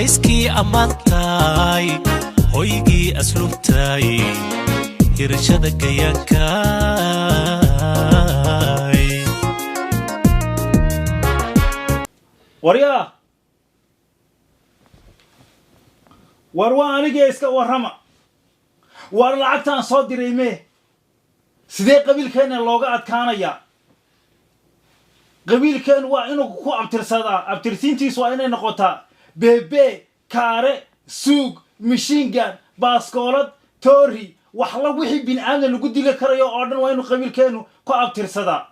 Hayskii ammaantaay, hoygii asluubtaay, hirashada gayaankaay. Waryaa, war waa anigee, iska warrama. War lacagtaan soo diray mee? Sidee qabiilkeenna looga adkaanayaa? Qabiilkeen waa inuu ku abtirsadaa, abtirsiintiisu waa inay noqotaa beebe, kaare, suug, mishiingan, baaskoolad, toori, waxla wixii bini aadam lagu dili karayo oo dhan waa inuu qabiilkeennu ku abtirsadaa.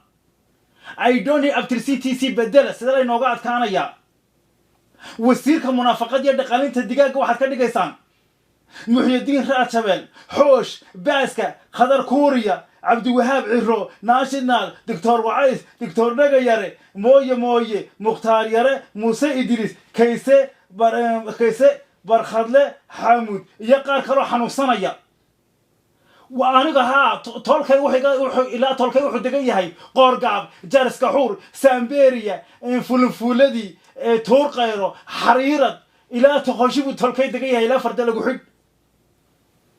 Idoni abtirsiintiisii bedela. Sidee laynooga adkaanayaa? Wasiirka munaafaqad iyo dhaqaalinta digaagga waxaad ka dhigaysaan Muxyidiin Raad Shabeel, Xoosh Baaska, Khadar Kuuriya, Cabdiwahaab Ciro, Naashidnaal, Doctor Wacays, Doctor Dhagayare, Mooye Mooye, Mukhtaar Yare, Muuse Idriis, Kayse, Kayse Barkhadle, Xamuud iyo qaar kaloo xanuunsanaya. Waa aniga haa, tolkay wuxuu ilaa tolkay wuxuu degan yahay Qoorgaab, Jariska, Xuur, Samberia, Fulinfuuladii, Tuurqayro, Xariirad ilaa Toqoshi buu tolkay degan yahay, ilaa Farda lagu xidh.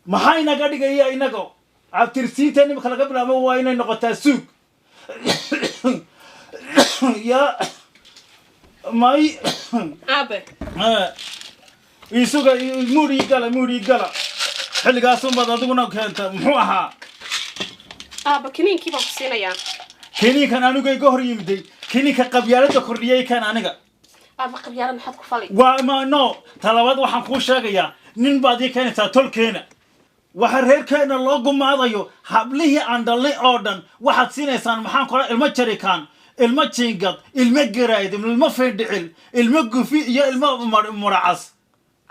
Maxaa inaga dhigaya inago? Abtirsiinta nimka laga bilaabo waa inay noqotaa suug ya may. Aabe. Isuga muur ii gala, muur ii gala. Xilligaasunbaad adiguna keenta. Muxuu ahaa? Aaba, kiniinkii baan ku siinayaa. Kiniinkan aniga iga hor yimiday, kiniinka qabyaalada kordhiyay kan aniga. Aaba, qabyaalad maxaad ku falay? Waa ma no. Talabaad waxaan kuu sheegayaa, nin baad ii keenaysaa tolkeena. Waxa reerkeena loo gumaadayo, hablihii aan dhalnay oo dhan waxaad siinaysaan, maxaan kula, ilmo jarikaan, ilmo jiingad, ilmo garayd, ilmo findhicil, ilmo gufi iyo ilmo muracas.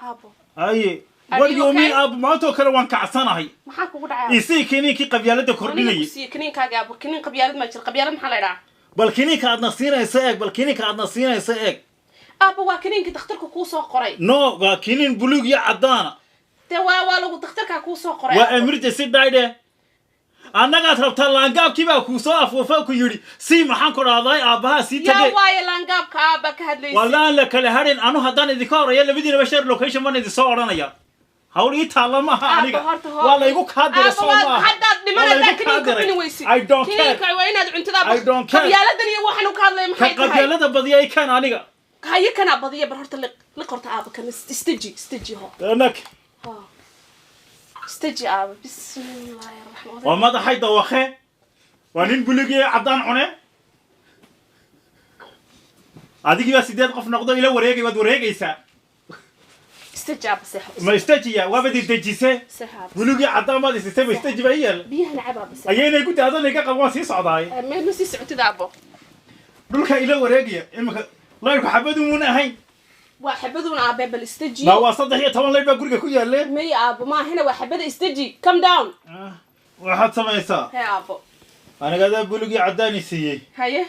Aabo. Haye. Are What you you mean? okay? Aab, maantoo kale waan kacsanahay. Maxaa kugu dhacay? Isii kiniinkii qabyaalada Aniga ku kordhinayay. siiye kiniinkaaga, aabo. Kiniin qabyaalad maa jira. Qabyaalad maxaa la idhaha? Bal kiniinka aadna siinaysa eeg, bal kiniinka aadna siinaysa eeg. Aaba, waa kiniinkii dakhtarka kuu soo qoray. No, waa kiniin buluug iyo caddaana. Dee waa lagu dakhtarkaa kuu soo qoray. Waa Aabo. emergency dhaydhe. Annagaad rabtaa? Laangaabkii baa kuu soo afuufa, ku yidhi sii, maxaan ku dhahday, aabbahaa sii Yaa tage. waaye laangaabka aaba ka hadlaysa? Wallaan la kala hadhin. Anu haddaan idinka horeeya labadiinaba share location baan idin soo odhanaya. Hawl ii taalla maaha. Aabba, Aniga horta hoo. waa laygu kaa diray. Aabba, Soo maaha? Haddaad Waa dhimanaysaa laygu kaa kiniinka diray. cuni weysid. I don't care. Kiniinka waa inaad cuntada. I don't care. Qabyaaladan iyo waxaan ka hadlaya Ka maxay tahay? qabyaalada badiyay kan aniga. Haye, kanaa badiya. Bar horta liq, liq horta, aaba. Kan istaji, istaji ho. Anak. Ha, istaji, aaba. Bismillaahi raxmaan. Waa madaxay dawaqe. Waa nin buligiyo caddaan cune. Adigii baa sideed qof noqdo ila wareegay, waad wareegaysaa. Istaji, aaba, seexo. Ma istajiya? Waabad idejise. Seexo, aaba. Buligii caddaan baad isisay. Ma istaji baa iyeel? Biyahana cab, aaba, seexo. Ayaynay ku daadanay ka qab, waan sii socdaay. Ma sii socotid, aabo. Dhulka ila wareegaya iminka laydhku xabadu muuna ahayn. Waa xabaduuna, aabe, bal istaji. Ma waa 13 laydh baa guriga ku yaalle. May, aabo, maahina, waa xabada. Istaji, calm down. Waxaad samaysaa. Hee, aabo. Aniga adaa buligii caddaani siiyey. Haye.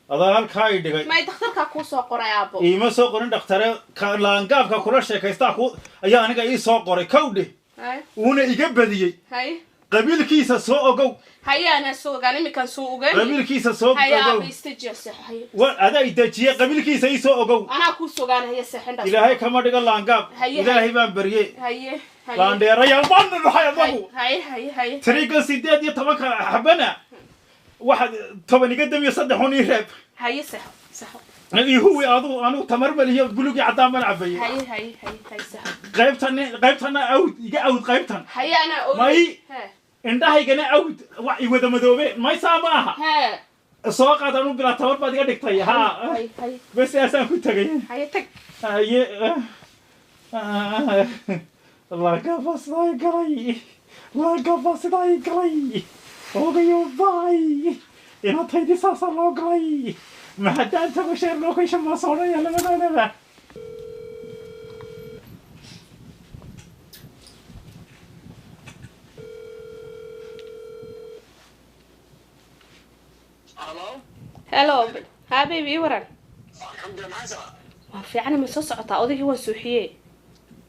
Adaa halkaa i dhigay. May, dakhtarkaa kuu soo qoray, aabo. Iima soo qorin dhakhtare. Ka laangaabka kula sheekaystaa ku ayaa aniga ii soo qoray kawdhe. Haye. Uuna iga badiyey. Haye. Qabiilkiisa soo ogow. Haye, anaa soo ogaan, iminkaan soo ogaan. Qabiilkiisa soo Haye. ogow. Aabo, istaji oo seexo, haye. Wa adaa i dejiyey. Qabiilkiisa ii soo ogow. Anaa kuu soo ogaan. Haye, seexo indhaas. Ilaahay kama dhigo laangaab. Haye. Ilaahay baan baryey. Haye, haye. Laandheerayaal baan dhaxay adagu. Haye, haye, haye. Tirigan 18-ka xabana waxaad 10 iga damiyo, 3 un ii reeb. Haye, seexo, seexo. Ihuwi adu, anigu tamar malihiyo, bulugii caddaan baan cabayey. Haye, haye, haye, haye, seexo. Qaybtan, qaybtana awd iga awd, qaybtan. Haye, anaa og. May. Hee. Indhahaygana awd, wax i wada madoobe. May, saa ma aha. Hee. Soo qaad. Anu bilaa tabar baad iga dhigtay ha. Haye, haye. Bes, sidaasaan ku tegay. Haye, tag. Haye, lagaba sidaa i galay, lagaba sidaa i galay, ogayo bay inantaydi saasaa loo galay. Ma haddaan tago share location baa soodhaya labadoodaba. Hello? Hello, haa baby, ii waran. Alxamdulillah, maxaa socda? Waan fiicana. Ma soo socotaa? Odaygii waan suuxiyey.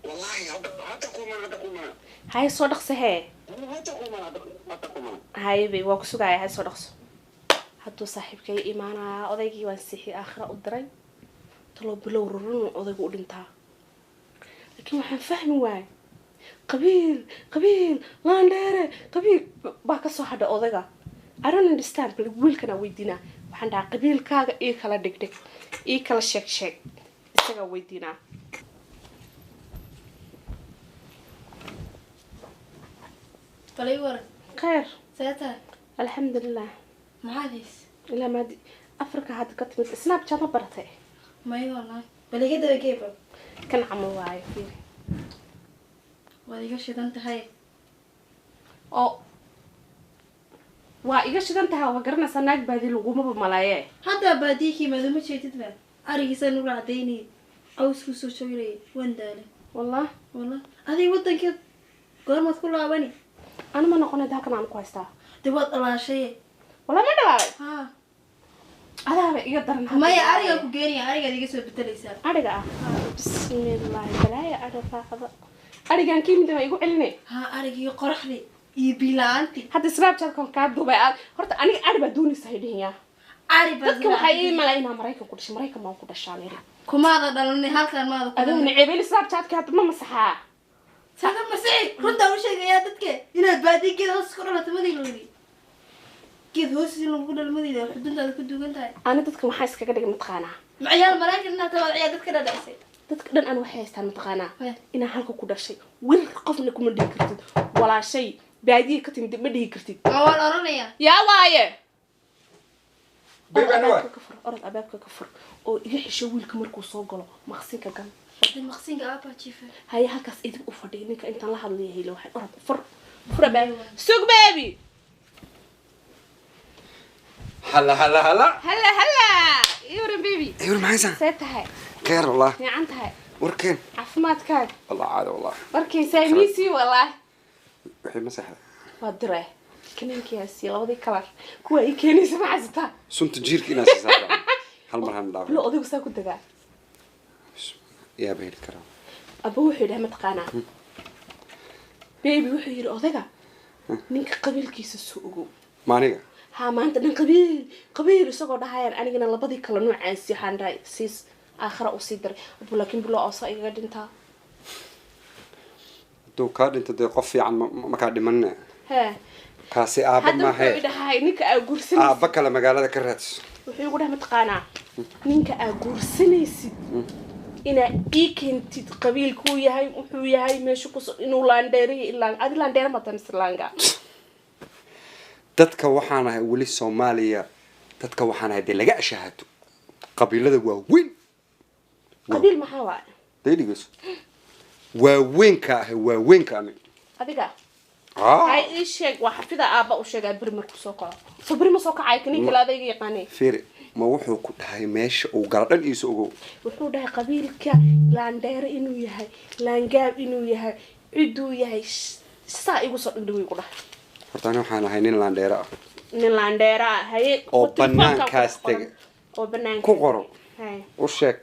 Wallahi hadda hadda kuman, hadda kuman. Haye, soo dhaqso hee. Hadda kuman, hadda hadda kuman. Haye baby, waan ku sugaaya. Haye, soo dhaqso. Hadduu saaxiibkay imaanaya, odaygii waan siixiyey, aakhira u diray. Talo bilow rurun odaygu u dhintaa. Laakiin waxaan fahmi waayay, qabiil, qabiil, laandheere, qabiil baa kasoo hadha odayga. I don't understand. Bal wiilkana weydiinaa. Waxaan dhahaa, qabiilkaaga ii kala dhigdhig, ii kala sheeg sheeg. Isagaa weydiinaa. Balay waran. Khayr. See tahay? Alxamdulilah. Maxaad hays? Ilaa maadi Afrika hadda ka timid. Snapchat ma baratay? May wallahi. Bal iga daba geeba. Kan camo waayo, fiiri. Waad iga shidan tahay. Oo waa iga shidan tahay, waa garanaysaa, naag baadi lagumaba maleeye. Haddaa baadiyakii maado, ma jeedid ba arigiisaan uga cadaynayay, cawskuu soo joogayay, waan daalay. Wallah. Wallah, adiga wadankeed goormaad ku laabani? Anu ma noqonay, halkan aan ku haystaa. Dee waad dhalaashaye. Wallah, ma dhalaalay? Haa. Adaaba iga daran hadda. Maya, arigaa ku geenaya, arigaad iga soo bedelaysaa. Ariga ah, bismillaahi, balaaya ari raacda. Arigaan kii mida waa igu celinay. Haa, arigii, qoraxdii iyo biila-aantii. Hadda Snapchatkan kaa duubay aad horta aniga ari baa doonaysa hay dhihinyaa. Ari baa. Dadka waxay ii malay inaa Maraykan ku dhashay. Maraykan baan ku dhashaan iri. Kumaada dhalanay halkan, maada ku Adigu dhalanay. Naceebeli Snapchatka hadda ma masaxaa? Saka masixi, runtaa u sheegayaa dadka inaad baadiya geed hoos ku dhalato. Madii geed hoostiis in lagu dhalo madii xuduntaada ku duugan tahay. Ani dadka waxaa iskaga dhigay, mataqaanaa? Maciyaal Maraykan inaad tahay waad ciyaal dadka dhadhacsay. Dadka dhan aan waxay haystaan, mataqaanaa? Hee. Inaan halka ku dhashay. Wir qofna kuma dhihi kartid walaashay baadiye ka timid, ma dhihi kartid. Ma waan oranayaa. Yaa waaye? Baby, Orod. Anna waay. Albaabka ka fur, orod, albaabka ka fur oo iga xisho. Wiilka markuu soo galo maqsinka gal. Hade maqsinka aabaa jiifa. Haye, halkaas idib u fadhiya ninka intaan la hadlaya. Haylo, waxay orod, fur, fur albaab. Sug, baby. Halla halla halla. Halla halla, iwaran baby. Ewer, maxay? See tahay? Kheer wallah. Fiican tahay? Warkeen. Caafimaadkaaga? Wallah caadi wallah. Warkaysaa miisii wallahi. Wixii ma seexday? Waa dire kaniinkiyaasi labadii kalar kuwa ii keenaysa, ma xasuutaa? Sunta jiirka inaad siisaa hal mar han dhaafo. Lo odaygu saa ku dagaa. Yaaba heli karaa. Aba wuxuu yidhaha, mataqaanaa baby, wuxuu yidhi odayga ninka qabiilkiisa soo ogow. Maaniga? Haa, maanta dhan qabiil qabiil isagoo dhahayaan, anigana labadii kale noocaasi waxaan dhahay siis aakhira usii diray abu, laakiin bilo oosa igaga dhintaa. Hadduu kaa dhinto dee qof fiican ma kaa dhimanne. Hee. Kaasi aabba Hadda wuxuu maahee. idhahay ninka aa guursanaysid. Aabba kale magaalada ka raadso. Wuxuu igu dhahay, mataqaanaa, ninka aa guursanaysid inaa ii keentid qabiilkuu yahay, wuxuu yahay, meesha kus inuu laandheeriyo ilaa adi laandheera mata mise laanga. Dadka waxaan ahay weli Soomaaliya, dadka waxaan ahay dee laga ashahaato qabiilada waaweyn. Qabiil maxaa waay? Dee dhegeyso, waaweynka ahay, waaweynka ani. Adiga? Ah. Hay, ii sheeg, waa xafida aabba u sheegaa beri markuu soo kaco. Soo beri ma soo kacay, kanii kale adayga yaqaanay. Fiiri, ma wuxuu ku dhahay meesha uu gala dhan iiso ogow? Wuxuu dhahay qabiilka laandheere inuu yahay, laangaab inuu yahay, ciduu yahay, saa igu soo dhigdhig igu dhahay. Horta ani waxaan ahay nin laandheere ah. Nin laandheere ah, haye. Oo telefoonka ku banaankaas qoran. tegay. Oo banaanka Ku qoro. Haye. U sheeg.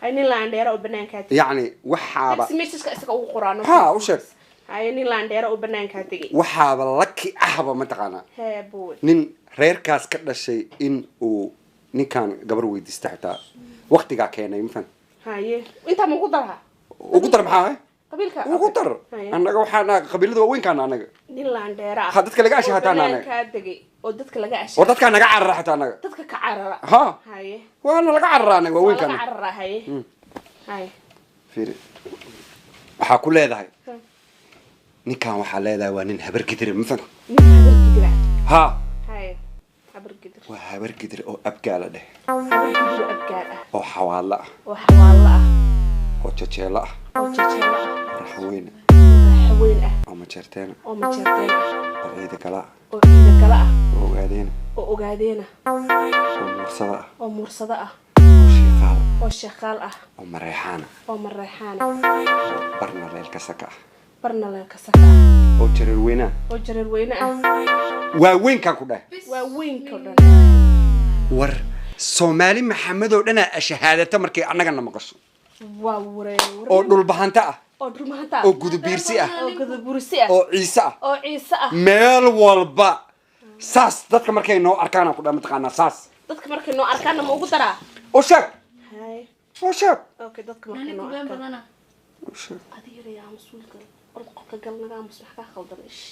Haye, nin laandheere oo banaankaa tegay. Yacni waxaaba Text message-ka isaga ugu qoraano. Ha, u sheeg. Haye, nin laandheere oo banaankaa tegay. Waxaaba laki ahba, mataqaanaa? Hee buwe. Nin reerkaas ka dhashay in uu ninkan gabar weydiista xitaa waqtigaa keenay, ma fahan? Haye, intaa ma ugu daraa? Ugu dar, maxaa ahay? Qabiilka. Ugu dar. Haye. Annaga waxaan nahay qabiilada waaweynkaana annaga. Nin laandheere ah Ha, dadka laga ashahataan oo anaga. banaankaa tegay oo dadka laga asha. War dadkaa naga carara xitaa annaga. Dadka ka carara. Ha. Haye. Waana laga cararaa annaga. Waa laga waaweynkaana. cararaa. Haye, haye. Fiiri, waxaa ku leedahay ninkan, waxaa leedahay waa nin habar gidir, ma fahan? Nin habar gidir. Ha. Haye, habar gidir. Waa habar gidir oo abgaala dheh. Habar gidir oo abgaal ah. Oo xawaadla ah. Oo xawaalo ah. Oo jejeelo ah. Oo jejeelo ah. Oo raxaweyne. Haween ah. Oo majeerteena. Oo majeerteen ah. Oo ciida gala ah. Oo ciida gala ah. Oo ogaadeena. Oo ogaadeena. Oo muursada ah. Oo muursado ah. Oo shiiqaala. Oo sheekaal ah. Oo mareexaana. Oo mareexaan ah. Oo barna leelkasaka ah. Barna leelkasaka ah. Oo jareer weynaa. Oo jareer weyne ah. Waaweynkaan ku dheh. Waa weynka o dhan. War Soomaali Maxamed oo dhanaa ashahaadata markay annagana maqasho. Waa wareer. Oo dhulbahanta ah. Oo dhulbahanta ah. Oo gudubiirsi ah. Oo gudubursi ah. Oo ciise ah. Oo ciise ah. Meel walba saas dadka markay noo arkaan aan ku dhaha, mataqaanaa, saas. Dadka markay noo arkaanna ma ugu daraa? Oo sheeg. Hay. Oo sheeg. Okay, dadka markay Nani noo ku been arkaan. badana. U sheeg. Adiga yaa mas-uulka, orod qolka gal, naga aamus, maxaa kaa khaldan? Ish.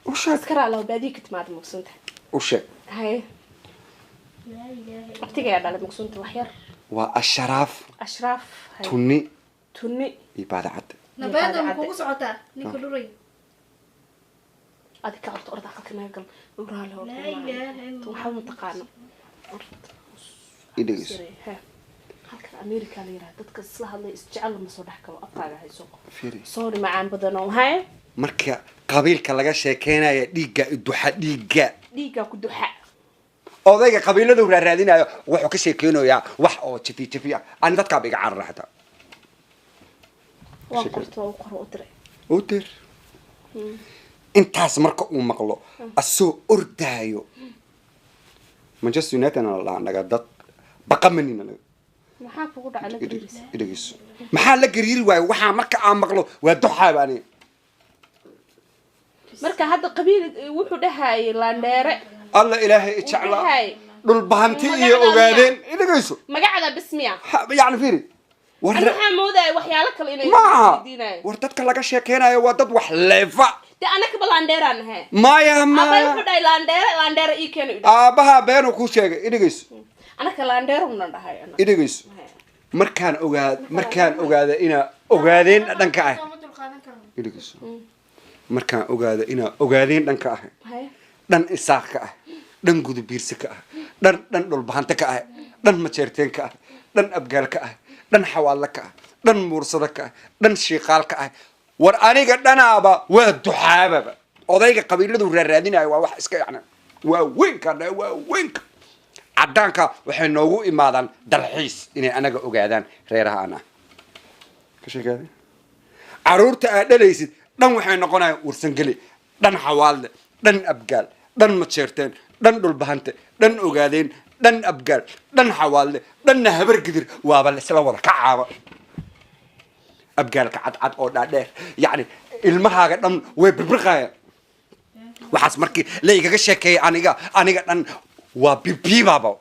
U sheeg. Iska raalaho, baadiye ka timaada, maqsanta. U sheeg. Haye, abtigayaa dhalay, maqsanta, wax yar. Waa Asharaaf. Ashraaf, haye. Tunni. Tunni. Iyo Baadacadda. Nabeeda ma kugu socotaa ninka dhuray? Adi ka orta, orod aqalka naga gal, raalaho. Laa ilaaha illa. Waxba mataqaano. I dhegeyso. Halkan America la yiraahdo, dadka isla hadlay isjecel lama soo dhex galo, afkaaga hayso. Fiiri. Sorry, macaan badano, haye. Marka qabiilka laga sheekeynaya, dhiigga iduxa, dhiigga. Dhiiggaa ku duxa. Odayga qabiiladu raaraadinayo wuxuu ka sheekeynayaa wax oo jifi jifi ah, ani dadkaaba iga carara xataa. Waa Shukran. qorta, waa u qoro, u diray. U dir. Intaas marka uu maqlo, asoo ordaayo, Manchester United na la dhahaa, naga dad baqamanin anaga. Maxaa kugu dhacay? La gariirisa. Idhegeyso, maxaa la gariiri waayo? Waxaa marka aan maqlo waa duxaaba aniga. Marka hadda qabiil wuxuu dhahayay Landheere. Alla ilaahay ijeclaa. Waxay Dhulbahanti iyo Magacda. Ogaadeen, idhegeyso. Magacda bismiya. Yacni fiiri, war Ani waxaa moodaya waxyaalo kale inay maaha. weydiinayo. War dadka laga sheekeynayo waa dad wax leefa. Dee anakaba Landheeraan nahay. Maya. Abay Maya. wuxuu dhahay Landheere, Landheere ii keena, u dhahay. Aabbaha beenuu kuu sheegay, idhegeyso. Anaka Landheere una dhahay anaka. Idhegeyso, markaan ogaada inaa ogaadeen dhanka ah. Sooma dulqaadan karno. Idhegeyso, markaan ogaada inaa ogaadeen dhanka ah, Haye. dhan Isaaq ka ah, dhan Gudubiirse ka ah, dhan Dhulbahante ka ah, dhan Majeerteen ka ah, dhan Abgaal ka ah, dhan Xawaadle ka ah, dhan Muursado ka ah, dhan Shiiqaal ka ah, war aniga dhanaaba waa duxaababa. Odayga qabiiladu raaraadinayo waa wax iska, yacni waa weynka dha, waa weynka caddaanka waxay noogu imaadaan dalxiis inay anaga ogaadaan reeraha aan ah ka sheekaada. Caruurta aad dhalaysid dhan waxay noqonayaan Warsangeli, dhan Xawaadle, dhan Abgaal, dhan Majeerteen, dhan Dhulbahante, dhan Ogaadeen, dhan Abgaal, dhan Xawaadle, dhanna Habargidir. Waaba la isla wada kacaaba. Abgaalka cadcad oo dhaadheer, yacni ilmahaaga dhan way birbiqayaan. Waxaas markii la igaga sheekeeyay, aniga dhan waa bibiibaba.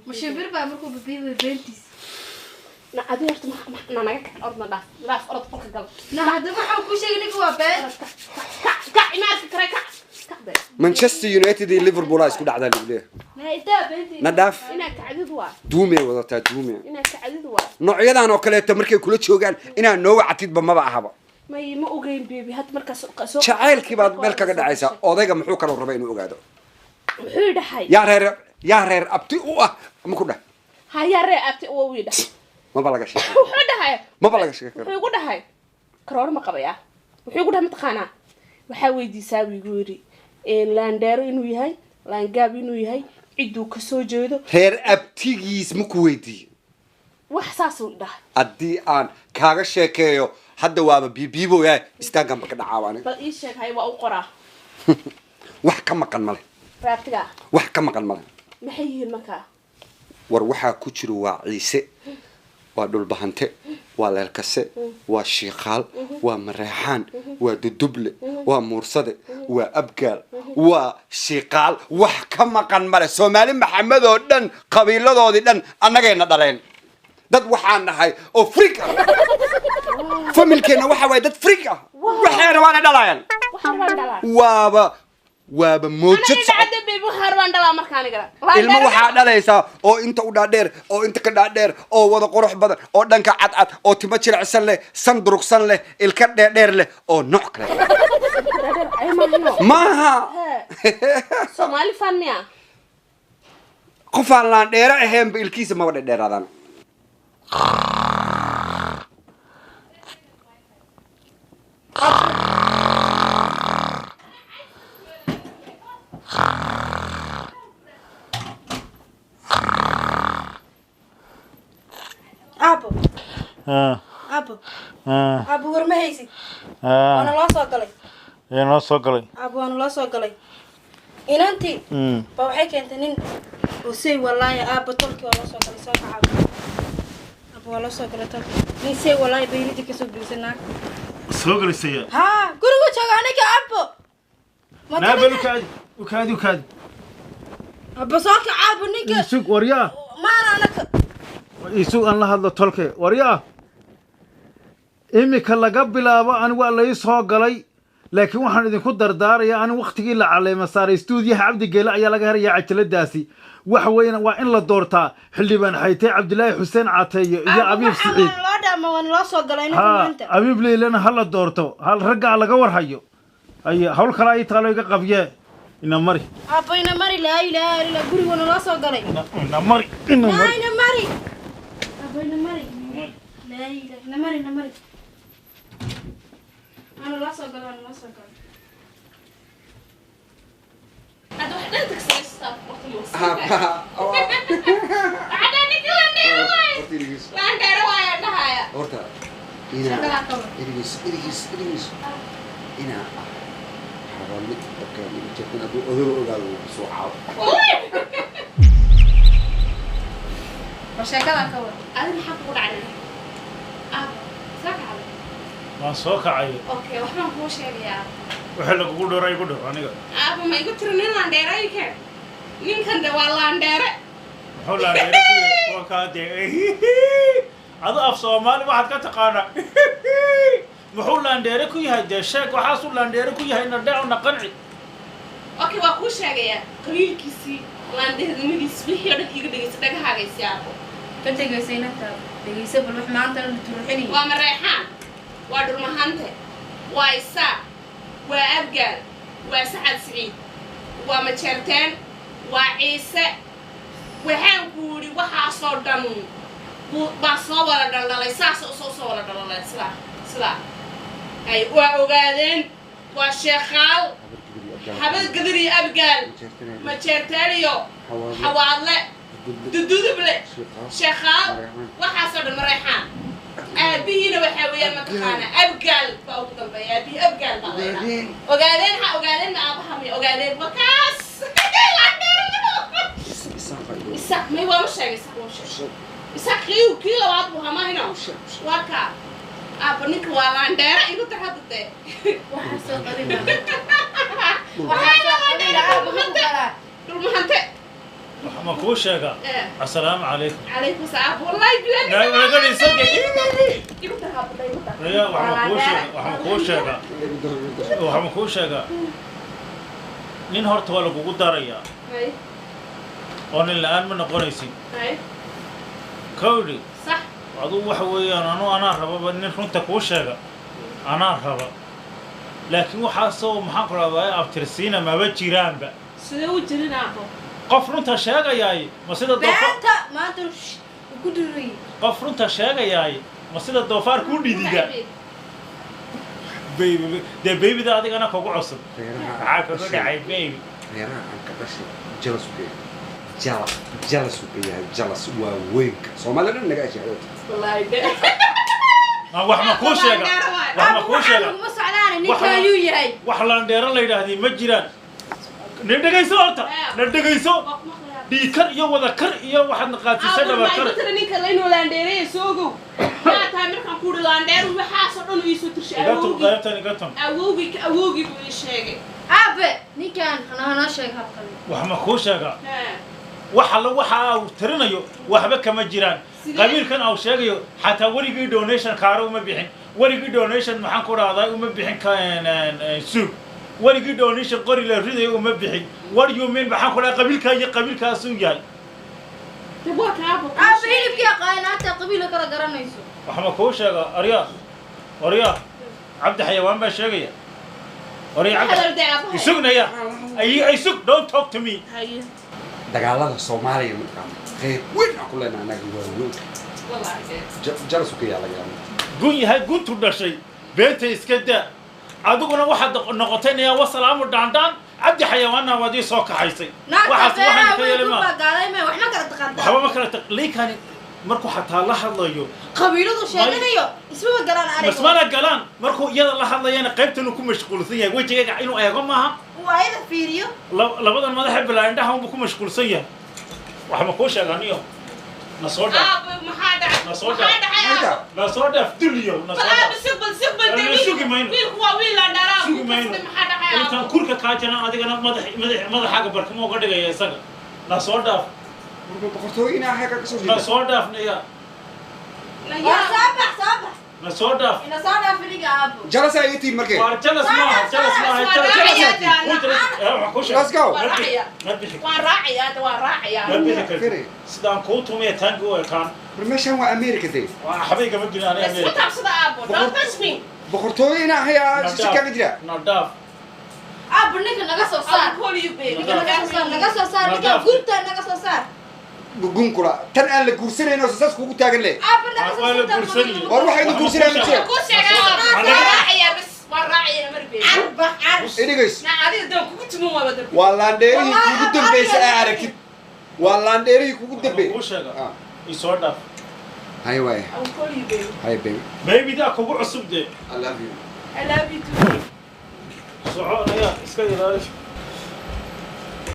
Mashimbir baa markuu babiibay beentiis. Na adi horta na naga kac, ordna dhaaf, dhaaf, orod qolka gal. Na hadda waxaan kuu sheegay ninka waa been. Kac, kac, kac, imaadka kare, kac, kac be. Manchester United iyo Liverpool aa isku dhacdaa lagu leeyahay. Na idaa beentiis. Na dhaaf. Inaad kacdid waa. Duumey wadataa, duumey. Inaad kacdid waa. Noocyadan oo kaleeto markay kula joogaan inaad noo wacatidba maba ahaba. May, ma ogeyn baby, hadda markaas soo Jacaylkii baad meel kaga dhacaysaa. Odayga muxuu kaloo raba inuu ogaado? Muxuu dhahay? Yaa reer abti u ah ma ku dheh? Hayaa, ree abti waa uu dhahay. Maba laga sheekay. Wuxuu dhahay. Maba laga sheekay karo. Wuxuu igu dhahay karoor ma qabayaa? Wuxuu igu dhahay, mataqaanaa, waxaa weydiisaa buu igu yidhi Laandheero inuu yahay, Laangaab inuu yahay, cidduu kasoo jeedo. Reer abtigiis ma ku weydiiye? Wax saasuu dhahay. Haddii aan kaaga sheekeeyo hadda waaba bibiiboyaa, istaankanba ka dhacaaba aniga. Bal ii sheeg, hay, waa u qoraa. Wax ka maqan male. Ree abtigaa. Wax ka maqan male. Maxay yihiin markaa? War waxaa ku jiro waa Ciise, waa Dhulbahante, waa Leelkase, waa Shiikaal, waa Mareexaan, waa Duduble, waa Muursade, waa Abgaal, waa Shiikaal. Wax ka maqan male. Soomaali Maxamed oo dhan, qabiiladoodii dhan annagayna dhaleen. Dad waxaan nahay oo freak ah. Familkeenna waxa waaye dad freak ah, waxay rabaana dhalayaan. Waxaa rabaan dhalaa. Waaba moojad aniga socod. Dhacda baby, waxaa rabaan dhalaa marka anigana. Ilmo waxaa dhalaysaa oo inta u dhaadheer oo inta ka dhaadheer oo wada qurux badan oo dhanka cadcad oo timo jilicsan leh, san durugsan leh, ilka dheerdheer leh oo nooc kale maaha. Soomaali fan miya? Qofaan laan dheero ahaynba ilkiisa maba dhedheeraadaan. Aabo. Aabo. Aabo, war ma haysid? Waana loo soo galay. Yaa noo soo galay? Aabo, waana loo soo galay. Inantii ba waxay keentay nin oo say wallaahi. Aabo, tolkii waa loo soo galay. Soo kaca aabo. Aabo, waa loo soo galay tolkii. Nin say wallaahi bayridi kasoo gelisay naag. Soo gelisaya? Haa, gurigu jooga aniga, aabo. Ma naabel. tolka- Ukaadi, ukaadi, ukaadi. Aabo, soo kaca aabo, ninka. Isug, waryaa. Maana anaka. Isug, aan la hadlo tolke, waryaa. Iminka laga bilaabo ani waa lai soo galay, laakiin waxaan idinku dardaarayaa ani waktigii la caleema saaray stuudiyaha Cabdi Geele ayaa laga herayaa cajaladaasi. Waxa weeyaan waa in la doortaa xildhibaan Xayte Cabdilaahi Xuseen Cateeye iyo Abiib Siciid. Loo dhaama waan loo soo galay inaka Ha maanta. Abiib Leylana ha la doorto, hal raggaa laga warhayo. Ay hawl kale ay taalo iga qabye, ina mari. Aabbo, ina mari. Laa ilaaha illa, guriguna loo soo galay. Ina mari, ina laa mari. Ina mari, aabbo, ina mari. Laa ilaaha, ina mari, ina mari. Waana loo soo galay, waana loo soo galay. Hadda wax dhan tagsanaysaa waqti. Waxaa ninka landheero waaye, landheero waaye dhahaya. Horta Shaqadaa inaa qaba. Irigiis, irigiis, irigiis inaa ah xawaali dabkaan igu jirtan hadduu odaga ogaado wuu kusoo caawo. War sheekadaa ka war. Adi maxaa kugu dhacay? Aab, soo kacday? Waan soo kacay. Okay, waxbaan kuu sheegayaa. Wixii lagugu dhoro igu dhor aniga. Aaba, ma igu tiri nin landheere ii keen? Ninkan de waa landheere. Muxuu laandheere ku yahay? Waa kaa dee adu af Soomaali waxaad ka taqaanaa. Muxuu laandheere ku yahay? Dee sheeg waxaasuu laandheere ku yahay, na dhaco, na qanci. Okay, waa kuu sheegayaa qabiilkiisii, laandheernimadiis, wixii oo dhan. Iiga dhegeysa dhagahaagaysi, aabo. Ka dhegeysa inantaada, dhegeysa bal wax maanta la turuxinaya. Waa Mareexaan, waa Dhulmahante, waa Isaaq, waa Abgaal, waa Sacad Siciid, waa Majeerteen, waa Ciise. Waxaan ku yidhi waxaasoo dhan baa soo wada dhaldhalay, saas soo wada dhaldhalay, sidaa sidaa ay waa Ogaadeen, waa Sheekhaal, Habad Gadir iyo Abgaal, Majeerteen iyo Xawaadle, Dududuble, Sheekhaal, waxaasoo dhan Mareexaan. Aabihiina waxaa weeyaan mataqaana Abgaal baa ugu dambeeya. Aabihii Abgaal baa la yidhaha. Ogaadeen ha ogaadeen ma aabaha may ogaadeen waa kaas. Isaaq may waanu sheegay, Isaaq waanu sheegay. Isaaq kii labaad buu hamahino waa kaa. Aabba, ninka waa laandheere igu dar hadda dee. Waxaa soo qabin, waxaa soo qabin, aabba ma ku galaa. Dhulmahante. Waxa ma kuu sheegaa? Eh. Assalaamu calaykum. Calaykum salaam, wallahi bilahi. Igu dar aabba, igu dar. Ya, waxa ma kuu sheega, waxa ma kuu sheegaa, waxa ma kuu sheegaa? Nin horta waa lagugu darayaa Hay. oo nin la-aan ma noqonaysid. Hay. Kowdhi. Sax. Aduu waxa weeyaan anu anaa rababa nin runta kuu sheega anaa raba, laakiin waxaasoo maxaan ku rahdaa abtirsiina maba jiraanba. Sidee u jirin, aabbo? Qof runta sheegayaay ma sida doofaar Beenta maanta ku dhuriyey. Qof runta sheegayaay ma sida doofaar kuu dhidiga? Baby dee, babyda adigana kugu cusub maxaa kugu dhacay, baby? Reeraha aan ka dhashay jealous u yahay, jealous u yahay, jealous waa weynka Soomaaliya dhan naga ashaxdoota. Wallaahi de. Ma wax ma kuu sheega, wax ma kuu sheega? Laguma socdaane, ninka ayuu yahay. Wax laandheero la yidhaahdii ma jiraan. Na dhegayso horta, na dhegayso. Dhiikar iyo wadakar iyo waxaad naqaatisay dhabakar. Aabba, ma ninka laynoo laandheereeya soogow yaa tahay? Markaan ku uhi laandheer waxaasoo dhan uu iisoo tirshay. Iga tun. Awowgii. Qaybtan iga tun. Awowgii ka awowgii buu ii sheegay. Aabe, ninkan hanoo sheeg habkan. Wax ma kuu sheegaa? Wax alla waxa uu tirinayo waxba kama jiraan. Sidee? Qabiilkan uu sheegayo xataa weligii donation kaara uma bixin, weligii donation maxaan ku dhahdaa uma bixin suug, weligii donation qori la ridayo uma bixin. What do you mean? Maxaan ku dhahaa qabiilkaa iyo qabiilkaasuu yahay? De waa ka aabbo. Aabe, hilibkii aqaan hataa qabiila kala garanayso. Wax ma kuu sheega? Aryaa, aryaa, Cabdi Xayawaan baa sheegaya. Aryaa Cabdi. Hadal dee, aabbahay. Isugnaya ay ay sug, don't talk to me. Haye. Dagaalada Soomaaliya mataqaana qeyb weyn aan ku leenahay annaga waa weyn. Wallaahi dee. Jealous u ka yahay laga yaaba. Gun yahay guntu dhashay, beenta iska daa. Adiguna waxaad noqotay nayaa wasalaamu dhaandhaan. Cabdi Xayawaanna waad ii soo kaxaysay. Naagta Waxaas waxaan beeraha ka weyn yeeli ku maa. bagaaday may wax ma kala taqaantaa. Waxba ma kala taq liinkani markuu xataa la hadlayo. Qabiiladu sheeganayo ismaba galaan ariga. Masmana galaan. Markuu iyada la hadlayana qaybtan uu ku mashquulsan yahay, wejigayga inuu eego maaha. Uu ayada fiiriyo. Labadan madaxa bilaa indhaha unbuu ku mashquulsan yahay. Wax ma kuu sheega niyo? Na soo dhaaf. Aabbo, maxaa dhacay? Na soo Maxaa dhaaf. dhacay, aabbo? Na soo dhaaf duliyo, na Bal soo aabbo, dhaaf. sug bal, sug bal dee. Ana sugi mayno. Wiilku waa wiil laandheeraa. Sugi mayno. Maxaa dhacay, Intaan aabbo? kurka kaa jaran adigana madax madaxaaga barkimo uga dhigaya isaga. Na soo dhaaf. Marka boqortooyina xagga ka soo Na jeeda. soo dhaaf naya. War soo bax, soo bax. Na soo dhaaf. Ina soo dhaaf iniga, aabo. Jalasa ay tiin markee. Waar jalas maaha, jalas maaha, jalas. Waa Jalas. Let's go. Raacaya. Ma bixi. Waan raacayaa hadda, waan raacayaa. Ma bixi kartid. Firi. Sidaan kuu tumaya taangi u ekaan. War meeshan waa America dee. Waa xabay gama gelin aniga Isma America. taabsada, aabo. Don't touch me. Boqortooyo inaa hayaa Na si kaga dhaaf. jira. Na dhaaf. Aabo, ninka naga soo saar. I'll call you baby. Ninka naga soo saar, naga soo saar ninka gunta naga soo saar. Gunkula tan aan la guursanayno saas kugu taagan leh. Aabo, naga soo Waa la saar. guursanayay. War waxaynu guursanayaan ma jira. Ku sheegay, aabo. Waan raacayaa bas, waan raacayaa mar baby. Carba car. Idhigays. Na adiga doon kugu tuman waaba darbi. Waa laandheerihii kugu dambeysay aa aragtid. Waa laandheerihii kugu dambeeyay. Kuu sheega. Ah. I soo dhaaf. Hay waay. I will call you baby. Hay baby. Baby daa kugu cusub dee. I love you. I love you too. Soco anaga iska ilaali.